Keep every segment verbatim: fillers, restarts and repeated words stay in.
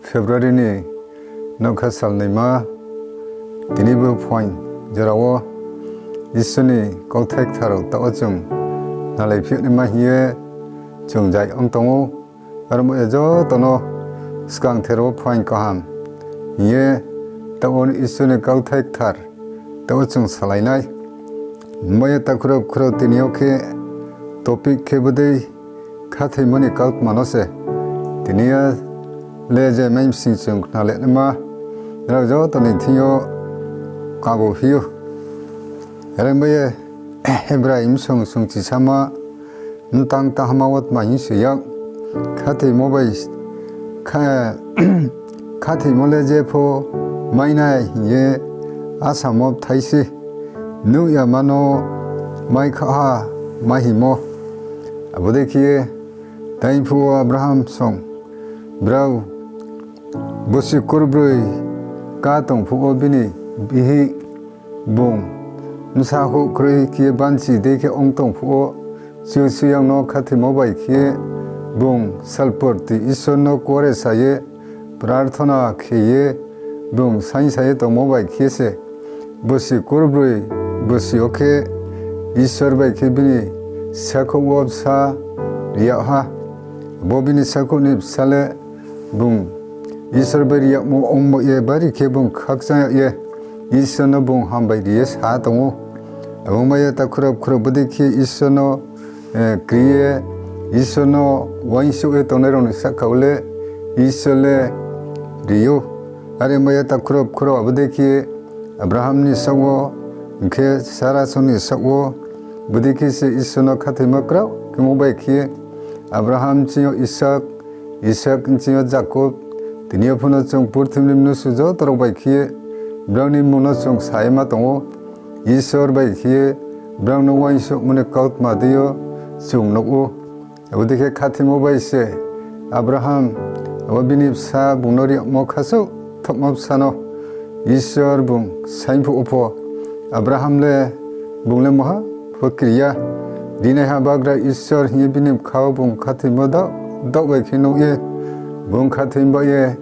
February ni nougkha sal naima, tini bo phuaing jora wo Isor ni kauthai kthar rao taoh wo chung nalaiphi naima hing ye chung zai ong tong ou. Aro mo ye joto no skangther wo phuaing kaham hing ye taoh wo Isor ni kauthai kthar taoh wo chung salai nai. Mo ye takhu rao bkhu rao, tini yo khe topic khe bodei khathoimo ni kautma no se. Tini yo le je mai bsing chung khnale naima, nrao joto ni thing yo kabo phi ou. Are mo ye Hebrai bsong sungchisama mtang tahama wo tma hing si yag, khathoimo bai, kha-, khathoimo le jepho mai nai hing ye asamo bthai se, nuh yama no mai khaohha mai hingmo. Abo dei khe ye, taingphuh wo Abraham song brao bosi kurbroi ká tong phuh wo bini bihih bung bsa houh kroi khe ye banchi dei khe ong tong phuh wo, Kchusoyang no khathoimo bai khe ye bung salporti Isor no kuare sa ye prarthona khe ye bung saingsa ye tongmo bai khe se, bosi kurbroi bosi yo khe Isor bai khe bini sakhouh wo bsa ri yag ha. Bo bini sakhouh ni bsa le bung Isor bai ri yagmo ongmo ye bari khe bung khakchang yag ye Isor no bung hambai ri ye sa tong ou. Abo mai ye takhu rao bkhu rao, bodei khe Isor no, eh, kri ye, Isor no uaingsouh ye tongnai rao ni sahka wo le Isor le ri ou. Are mai ye takhu rao bkhu rao, abo dei khe Abraham ni saoh wo, hing khe Sara song ni saoh wo, bodei khe se Isor no khathoimo kraoh khemo bai khe Abraham bsing yo Isak, Isak bsing yo Jakob, tini yo pho no chung purthimbi ni mnusu joto rao bai khe brao ni mmung no chung sa ye ma tong ou. Isor bai khe brao no uaingsouhmo ni kautma dei yo chung nuh ou. Abo dei khe khathoimo bai se Abraham, abo bini bsa bung no ri yagmo khasouh thaohmo bsa no Isor bung saingphuh wo pho, Abraham le bung le maha pho kri ya. Rinaiha bagra Isor hing ye bini bkha wo bung khathoimo daoh, daoh bai khe nuh ye, bung khathoimo bai ye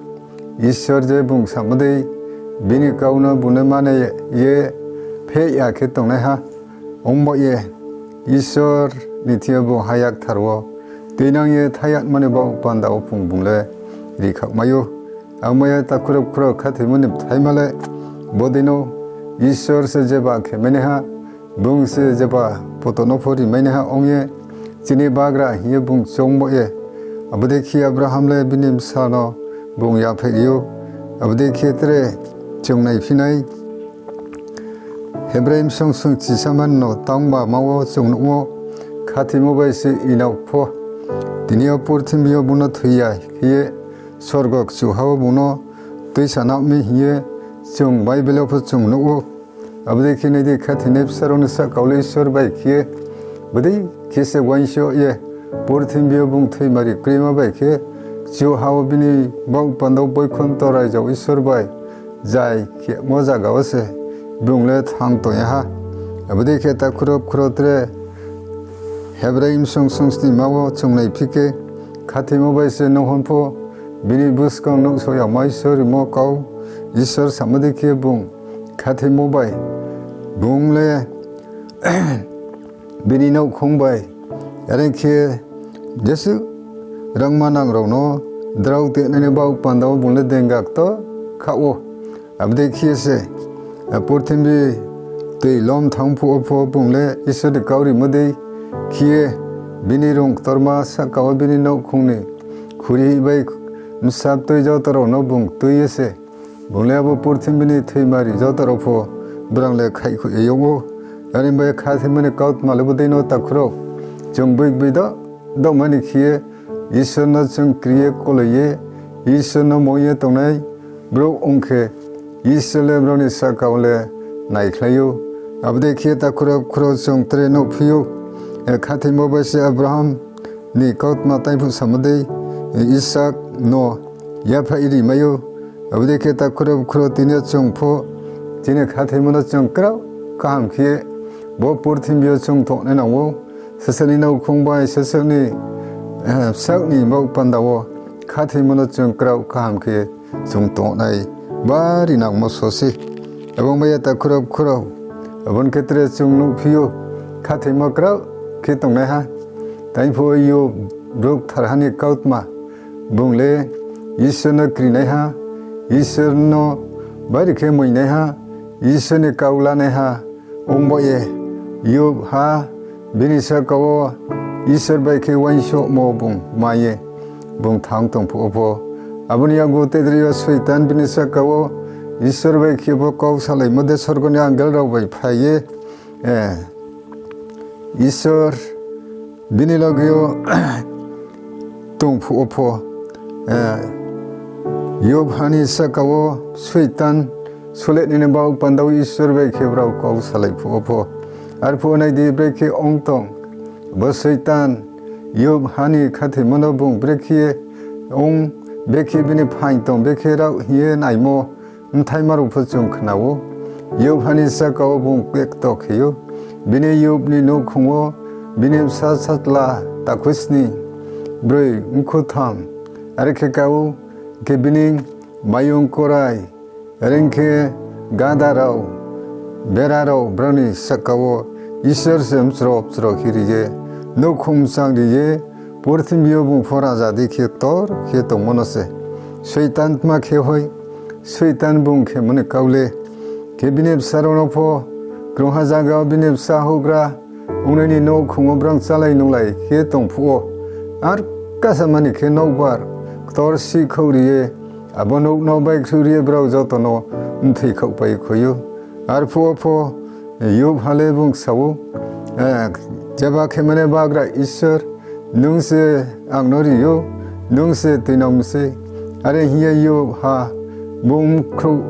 Isor je bung samo dei bini kau no bung no mane ye pheh ya khe tongnaiha ongmo ye Isor ni thing yo bung ha yakthar wo tuinang ye tha yagma ni baoh panda wo phung bung le rikhaohmai ou. Abo mai ye takhu rao bkhu rao, khathoimo ni bthaima le bodei no, Isor se jeba khe mainaiha, bung se jeba poto no pho ri mainaiha ong ye, chini bagra hing ye bung choungmo ye. Abo dei khe Abraham le bini bsa no bung yaphaih ri ou. Abo dei khe tre chung naiphi nai. Hebrai bsong sungchisama no tangba ma wo chung nuh ou, khathoimo bai se inao pho tini yo purthimbi yo bung no thoi ya khe ye sorgo kchuha wo bung no tuisa nang mi hing ye chung Bible wo pho chung nuh ou. Abo dei khe nai di, khathoinai bsa rao ni sahka wo le Isor bai khe bodei khe se uaingsouh ye purthimbi yo bung thoimari kroima bai khe kchuha wo bini baoh panda wo boikhonto raija wo Isor bai zai khemo zaga wo se bung le thanng tong ya ha. Abo dei khe takhu rao bkhu rao, tre Hebrai bsong sungsnima wo chung naiphi khe, khathoimo bai se nuhhoh pho bini buskang nuhsao yama Isor rimo kau, Isor samo dei khe bung khathoimo bai bung le bini nouhkhong bai, are khe jesuh rangmanang rao no drao tenai ni baoh panda wo bung le denga ktor khaoh ou. Abo dei khe se purthimbi toi lom thanng phuh wo pho bung le Isor ni kau rimo dei khe ye bini rung ktorma sahka wo bini nouhkhong ni khuri bai bsa btui joto rao no bung tui ye se bung le abo purthimbi ni thoimari joto rao pho brang le khaihkhoih ye yag ou. Are bai khathoimo ni kautma le bodei no takhu rao, chung boi boi do, dohma ni khe ye Isor no chung kri ye koloi ye, Isor no moi ye tongnai brouh ong khe, Isor le brao ni sahka wo le naikhlai ou. Abo dei khe takhu rao bkhu rao, chung tre nuhphi ou, khathoimo bai se Abraham ni kautma taingphuh samo dei Isak no yaphaih ri mai ou. Abo dei khe takhu rao bkhu rao, tini yo chung pho chini khathoimo no chung kraoh kaham khe bo purthimbi yo chung tongnai nang ou. Sasaoh ni nouhkhong bai sasaoh ni, eh, bsaoh ni baoh panda wo khathoimo no chung kraoh kaham khe chung tongnai bari nangmo só se. Abo ong bai ya takhu rao bkhu rao, abo ni khe tre chung nuhphi ou, khathoimo kraoh khe tongnaiha. Tini phuh wo Yob, brouh ktharha ni kautma, bung le Isor no krinaiha, Isor no bari khe moingnaiha, Isor ni kau lanaiha ong ba ye, Yob ha bini sahka wo Isor bai khe uaingsouhmo bung mai ye, bung thanng tong phuh wo pho, abo ni yakgu tedri yo Soitan bini sahka wo Isor bai khe pho kau salaimo de sorgo ni angel rao bai phai ye, Isor bini loge yo tong phuh wo pho, Yob ha ni sahka wo Soitan sulehnaini baoh panda wo Isor bai khe brao kau salai phuh wo pho. Arphuh wo nai di, brekhe ong tong, bo Soitan Yob ha ni khathoimo no bung brekhe ong, brekhe bini phaing tong, brekhe raoh hing ye naimo bthaima rao pho chung khna ou. Yob ha ni sahka wo bung kekto khe ou. Bini Yob ni nouhkhong wo bini bsa sachla takhu sni, broi mkhu tham, are khe ka ou, khe bini mayung korai, are ong khe gada rao, bera rao, brao ni sahka wo Isor se mchro mchro khe ri ye, nouhkhong mchang ri ye, purthimbi yo bung pho raja dei khe ktor khe tongmo no se Soitan tma khe hoih, Soitan bung khemo ni kau le, khe bini bsa rao no pho krungha zaga wo bini bsa houhgra ongnai ni nouhkhong wo brao chálai nunglai khe tong phuh wo, ar kasa mani khe nouhbar ktor sihkhouh ri ye, abo nouh no baihkhruh ri ye brao joto no mthoi khaohpai khoi ou. Arphuh wo pho Yob ha le bung sa ou, jeba khe mane bagra Isor, nung se ang no ri ou, nung se tuinang mi sei. Are hing ye Yob ha bung mkhrouh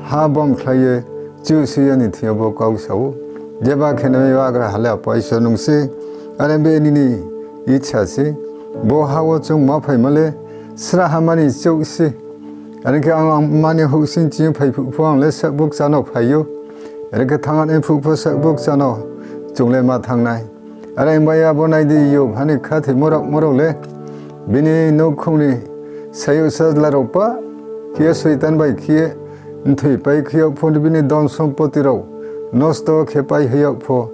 ha bomkhlai ye, Kchusoyang ni thing yo bo kau sa ou. Jeba khe nai bagra ha le Apa Isor nung sei, are be nini icha sei. Bo ha wo chung ma phaimo le srahha mani chouh sei. Are khe ang, ang mani houhsing ching phai phuh pho ang le saohbukcha no phai ou. Are khe thanng nai phuh pho saohbukcha no chung le ma thanng nai. Are bai abo nai di, Yob ha ni khathoimo raohmo rao le bini nouhkhong ni sayouh sajla rao pa khe ye Soitan bai khe ye mthoi pai khe yag pho, bini dhon sompoti rao nosto khe pai hoih yag pho,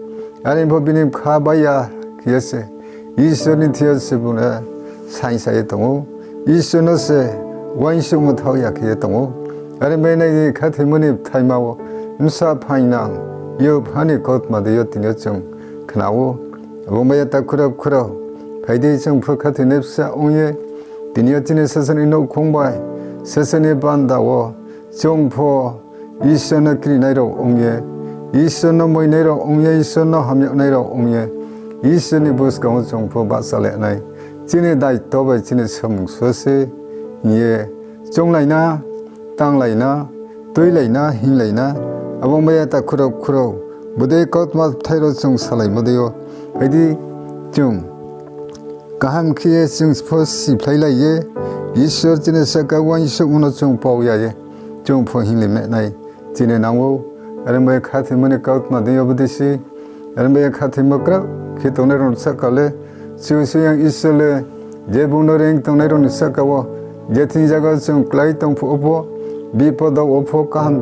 are pho bini bkha bai ya khe ye se Isor ni thing yo se bung le saingsa ye tong ou, Isor no se uaingsouhmo thaoh ya khe ye tong ou. Are bai nai di, khathoimo ni bthaima wo bsa phaingnang Yob ha ni kautma dei yo tini yo chung khna ou. Abo bai ya takhu rao bkhu rao, phai di, chung pho khathoinai bsa ong ye, tini yo chini sasani nouhkhong bai, sasani banda wo chung pho Isor no krinai rao ong ye, Isor no moingnai rao ong ye, Isor no hamyagnai rao ong ye, Isor ni buskang wo chung pho bahcha le nai. Chini daito bai chini samung so se hing ye chounglai na, tanglai na, tuilai na, hinglai na. Abo bai ya takhu rao bkhu rao, bodei kautma bthai rao chung salaimo dei yo, phai di, chung kaham khe ye chung pho siphlailai ye, Isor chini sahka uaingsouhmo no chung pao ya ye, chung pho hinglai ma nai. Chini nang ou, are bai khathoimo ni kautma dei yo bodei se, are bai khathoimo kraoh khe tongnai rao ni sahka le, Kchusoyang Isor le, je bung no reing tongnai rao ni sahka wo, je thing zaga chung klái tong phuh wo pho, bipod wo pho, kaham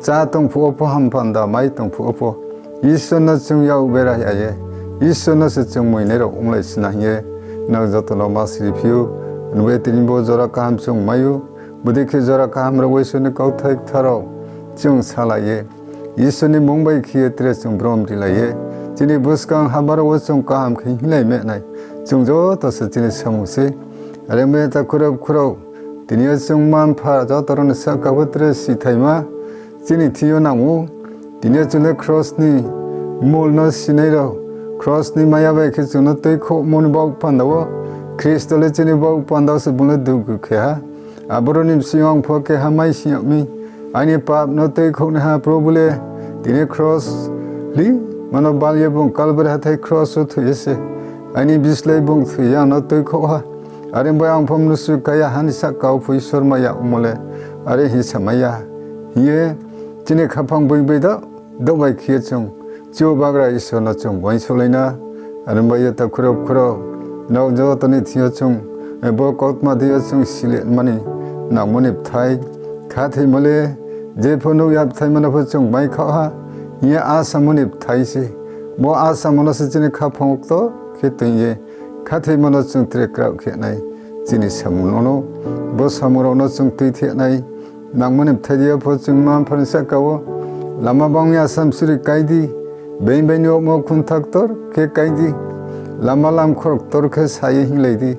chá tong phuh wo pho, ham panda mai tong phuh wo pho, Isor no chung yak bera ya ye, Isor no se chung moingnai rao onglai sna hing ye, nang joto no ma siri phi ou. Abo ye tini bo jora kaham chung mai ou, bodei khe jora kaham rao wo Isor ni kauthai kthar rao chung salai ye, Isor ni mmung bai khe ye tre chung brom rilai ye, chini buskang haba rao wo chung kaham khe hinglai ma nai, chung joto se chini samung sei. Are bai ya takhu rao bkhu rao, tini yo chung mma-mpha joto rao ni sahka pho tre sithaima chini thing yo nang ou. Tini yo chung le kros ni mol no sinai rao, kros ni maya bai khe chung no tuikhouhmo ni baoh panda wo, Khristo le chini baoh panda wo se bung le dugu khe ha. Aboro ni bsing yo ang pho keha mai sing yag mi. Aini pap no tuikhouhnaiha Probhu le tini kros lima no bal ye bung Kalbari hathái kros wo thoi ye se aini bislái bung thoi ye ang no tuikhouh ha. Are bai ang pho mnusu kaya ha ni sahka wo pho Isor maya ongmo le are hing samai ya hing ye, chini khaphang boi boi da douh bai khe ye chung Chubagra Isor no chung uaingsouhlai na. Are bai ye takhu rao bkhu rao, nrao joto ni thing yo chung bo kautma dei yo chung sile mani nangmo ni bthai, khathoimo le jepho nuh ya bthai mano pho chung mai khaoh ha, hing ye asamo ni bthai se. Bo asamo no se chini khaphang wo ktor khe toing ye khathoimo no chung tre kraoh khe nai. Chini samung no no, bo samung rao no chung tuithe nai. Nangmo ni bthai de ya pho chung mma-mpha ni sahka wo lama bang ya samsuri kái di, being bai ni yagmo khuntha ktor khe kái di, lama lamkhor ktor khe sa ye hinglai di,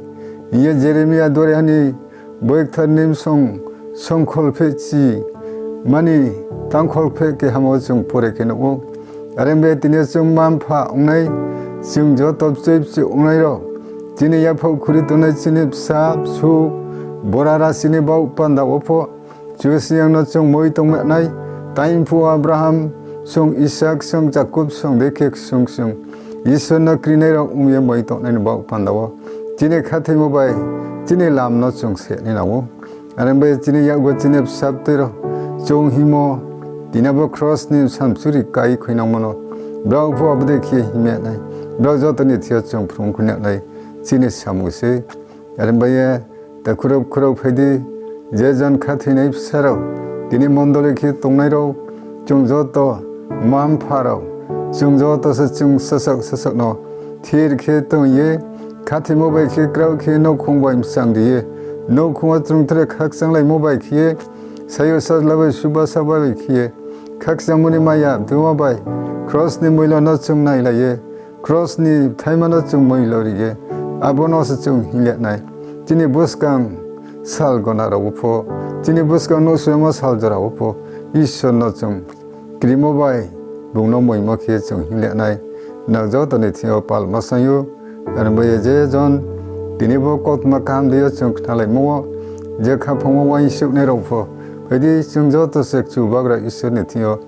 hing ye Jeremia duariha ni boi kthar ni bsong songkholphehchi mani tangkholpheh keham wo chung pore khe nuh ou. Are ong bai ye tini yo chung mma-mpha ong nai, chung joto bchoi bchoi ong nai rao, chini yaphaih khuri tongnai chini bsa bsu, bora rasi ni baoh panda wo pho, Kchusoyang no chung moi tongma nai, tainphuh Abraham song, Isak song, Jakob song, dei khe ksung ksung Isor no krinai rao ong ye moi tongnai ni baoh panda wo, chini khathoimo bai chini lam no chung se nai nang ou. Are ong bai ye chini yakgu chini bsa btui rao chung hingmo, tini bo kros ni samsuri kái khuinangmo no brao pho abo dei khe hingma nai, brao joto ni thing yo chung phrung khuinang nai, chini samung se. Are ong bai ye, takhu rao bkhu rao phai di, je jon khathoinai bsa rao, tini mondoli khe tongnai rao, chung joto mma-mpha rao, chung joto se chung sasaoh sasaoh no thir khe tong ye, khathoimo bai khe kraoh khe nouhkhong bai mchang ri ye, nouhkhong wo chung tre khakchanglaimo bai khe ye, sayu sajla bai suba saba bai khe ye, khakchangmo ni maya bduma bai kros ni moila no chung nailai ye, kros ni bthaima no chung moila ri ye, abo no se chung hingle nai. Chini buskang sal gona rao wo pho, chini buskang nouhsoyamo sal jora wo pho, Isor no chung krimo bai bung no moimo khe chung hingle nai. Nrao joto ni thing yo palma saing ou. Are ong bai ye je jon tini bo kautma kaham dei yo chung khnalaimo wo, je khaphang wo uaingsouhnai rao pho, phai di chung joto se Chubagra Isor ni thing yo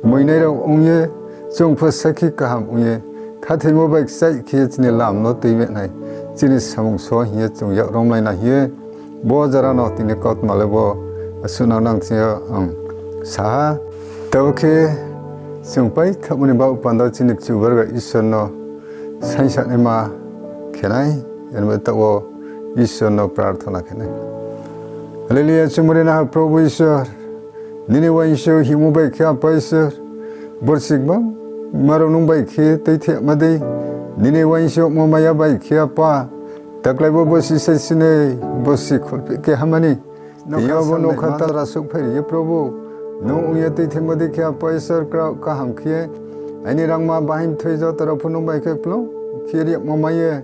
moingnai rao ong ye, chung pho sakhi kaham ong ye, khathoimo bai kchaih khe chini lam no tuimai nai, chini samung so hing ye chung yak romlai na hing ye, bo jora no tini kautma le bo asuhnang nang thing yo ang sa ha. Tabo khe chung paithaohmo ni baoh panda wo chini Chubagra Isor no saingsa naima khe nai, are ong bai taoh wo Isor no prarthona khe nai. Hallelujah, chumari naha Probhu Isor, nini uaingsouh hingmo bai khe Apa Isor, borsi gbangma rao nung bai khe tuithehma dei, nini uaingsouhmo maya bai khe Apa, taklai bo borsi saisinoi, borsi kholpheh kehama ni, tini yo bo nokha tara souhphai ri ye Probhu, nung ong ye tuithehmo dei khe Apa Isor kraoh kaham khe, aini rangma bahai mthoi joto rao pho nung bai khe kplung khe ri yagmo mai ye,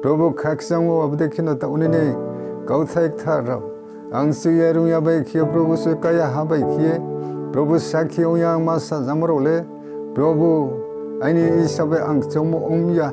Probhu khakchang wo abo dei kheno taoh wo nini kauthai kthar rao ang chu ye rung ya bai khe ye, Probhu se kaya ha bai khe ye, Probhu sakhi ong ya ang ma sajamo rao le, Probhu, aini Isor bai ang kchongmo ong ya,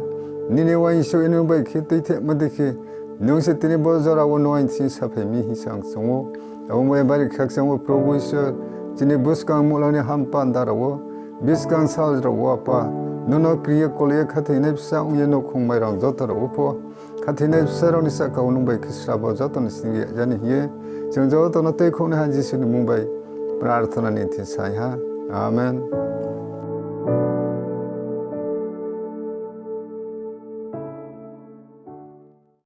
nini uaingsouh ye nung bai khe tuithehma dei khe, nung se tini bo jora wo no aini thing saphai mi hing se ang kchong ou. Abo bai bari khakchang wo Probhu Isor, chini buskang muhla ni hampanda rao wo, buskang sal rao wo Apa, nung no kri ye kol ye khathoinai bsa ong ye nouhkhong mairang joto rao wo pho, khathoinai bsa rao ni sahka wo nung bai khe srabo joto ni sning ya ni hing ye, chung joto no tuikhouhnaiha Jisu ni mmung bai prarthona ni thing saing ha. Amen.